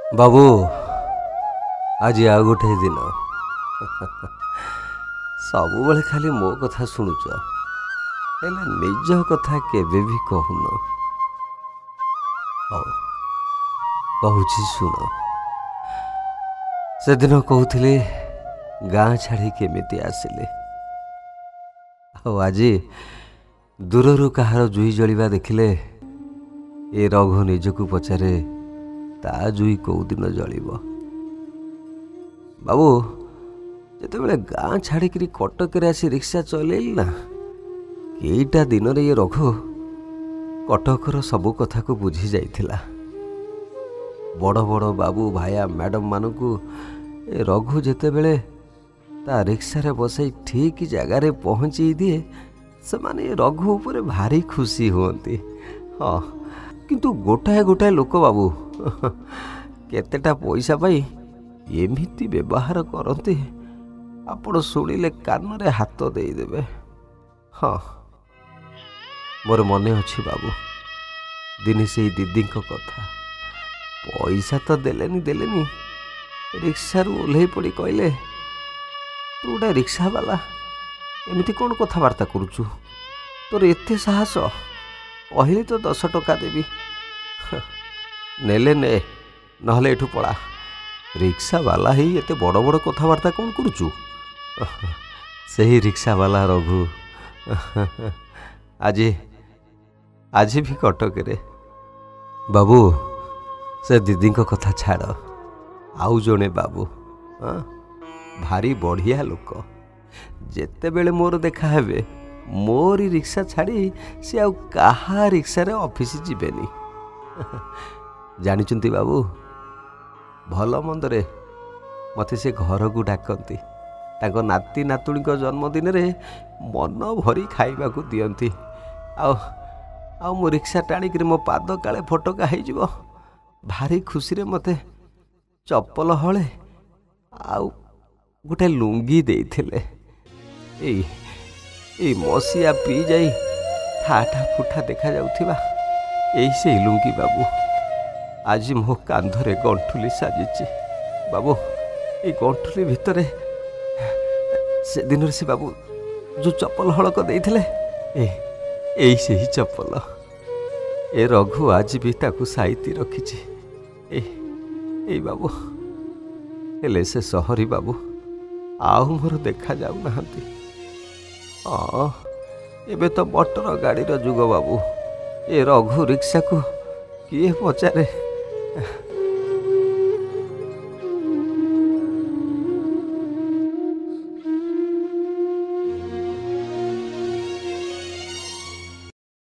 ବାବୁ, ଆଜି ଆଉ ଗୋଟେ ଦିନ। ସବୁବେଳେ ଖାଲି ମୋ କଥା ଶୁଣୁଛ, ହେଲେ ନିଜ କଥା କେବେ ବି କହୁନ। ହଉ, କହୁଛି ଶୁଣ। ସେଦିନ କହୁଥିଲି ଗାଁ ଛାଡ଼ି କେମିତି ଆସିଲେ, ଆଉ ଆଜି ଦୂରରୁ କାହାର ଜୁଇ ଜଳିବା ଦେଖିଲେ ଏ ରଘୁ ନିଜକୁ ପଚାରେ, ତା ଜୁଇ କୋଉଦିନ ଜଳିବ? ବାବୁ, ଯେତେବେଳେ ଗାଁ ଛାଡ଼ିକିରି କଟକରେ ଆସି ରିକ୍ସା ଚଲେଇଲି ନା, କେଇଟା ଦିନରେ ଇଏ ରଘୁ କଟକର ସବୁ କଥାକୁ ବୁଝି ଯାଇଥିଲା। ବଡ଼ ବଡ଼ ବାବୁ, ଭାୟା, ମ୍ୟାଡ଼ାମମାନଙ୍କୁ ଏ ରଘୁ ଯେତେବେଳେ ତା ରିକ୍ସାରେ ବସାଇ ଠିକ୍ ଜାଗାରେ ପହଞ୍ଚେଇ ଦିଏ, ସେମାନେ ଏ ରଘୁ ଉପରେ ଭାରି ଖୁସି ହୁଅନ୍ତି। ହଁ, କିନ୍ତୁ ଗୋଟାଏ ଗୋଟାଏ ଲୋକ ବାବୁ, କେତେଟା ପଇସା ପାଇଁ ଏମିତି ବ୍ୟବହାର କରନ୍ତି, ଆପଣ ଶୁଣିଲେ କାନରେ ହାତ ଦେଇଦେବେ। ହଁ, ମୋର ମନେ ଅଛି ବାବୁ, ଦିନେ ସେଇ ଦିଦିଙ୍କ କଥା। ପଇସା ତ ଦେଲେନି ଦେଲେନି, ରିକ୍ସାରୁ ଓହ୍ଲେଇ ପଡ଼ି କହିଲେ, ତୁ ଗୋଟେ ରିକ୍ସାବାଲା, ଏମିତି କ'ଣ କଥାବାର୍ତ୍ତା କରୁଛୁ? ତୋର ଏତେ ସାହସ? କହିଲି ତ 10 ଟଙ୍କା ଦେବି, ନେଲେ ନେ, ନହେଲେ ଏଠୁ ପଳା। ରିକ୍ସାବାଲା ହେଇ ଏତେ ବଡ଼ ବଡ଼ କଥାବାର୍ତ୍ତା କ'ଣ କରୁଛୁ? ସେହି ରିକ୍ସାବାଲା ରଘୁ ଆଜି ଆଜି ବି କଟକରେ। ବାବୁ, ସେ ଦିଦିଙ୍କ କଥା ଛାଡ଼, ଆଉ ଜଣେ ବାବୁ, ହଁ, ଭାରି ବଢ଼ିଆ ଲୋକ। ଯେତେବେଳେ ମୋର ଦେଖା ହେବେ, ମୋରି ରିକ୍ସା ଛାଡ଼ି ସେ ଆଉ କାହା ରିକ୍ସାରେ ଅଫିସ ଯିବେନି। ଜାଣିଛନ୍ତି ବାବୁ, ଭଲ ମନ୍ଦରେ ମୋତେ ସେ ଘରକୁ ଡାକନ୍ତି, ତାଙ୍କ ନାତି ନାତୁଣୀଙ୍କ ଜନ୍ମଦିନରେ ମନ ଭରି ଖାଇବାକୁ ଦିଅନ୍ତି। ଆଉ ଆଉ ମୁଁ ରିକ୍ସା ଟାଣିକିରି ମୋ ପାଦ କାଳେ ଫଟକା ହେଇଯିବ, ଭାରି ଖୁସିରେ ମୋତେ ଚପଲ ହଳେ ଆଉ ଗୋଟେ ଲୁଙ୍ଗି ଦେଇଥିଲେ। ଏଇ ଏଇ ମସିଆ ପିଇ ଯାଇ ଠାଠା ଫୁଠା ଦେଖାଯାଉଥିବା ଏଇ ସେଇ ଲୁଙ୍ଗି ବାବୁ, ଆଜି ମୋ କାନ୍ଧରେ ଗଣ୍ଠୁଲି ସାଜିଛି। ବାବୁ, ଏଇ ଗଣ୍ଠୁଲି ଭିତରେ ସେଦିନରେ ସେ ବାବୁ ଯେଉଁ ଚପଲ ହଳକ ଦେଇଥିଲେ, ଏ ଏଇ ସେହି ଚପଲ। ଏ ରଘୁ ଆଜି ବି ତାକୁ ସାଇତି ରଖିଛି। ଏ ଏଇ ବାବୁ, ହେଲେ ସେ ସହରୀ ବାବୁ ଆଉ ମୋର ଦେଖାଯାଉନାହାନ୍ତି। ହଁ, ଏବେ ତ ମଟର ଗାଡ଼ିର ଯୁଗ ବାବୁ, ଏ ରଘୁ ରିକ୍ସାକୁ କିଏ ପଚାରେ?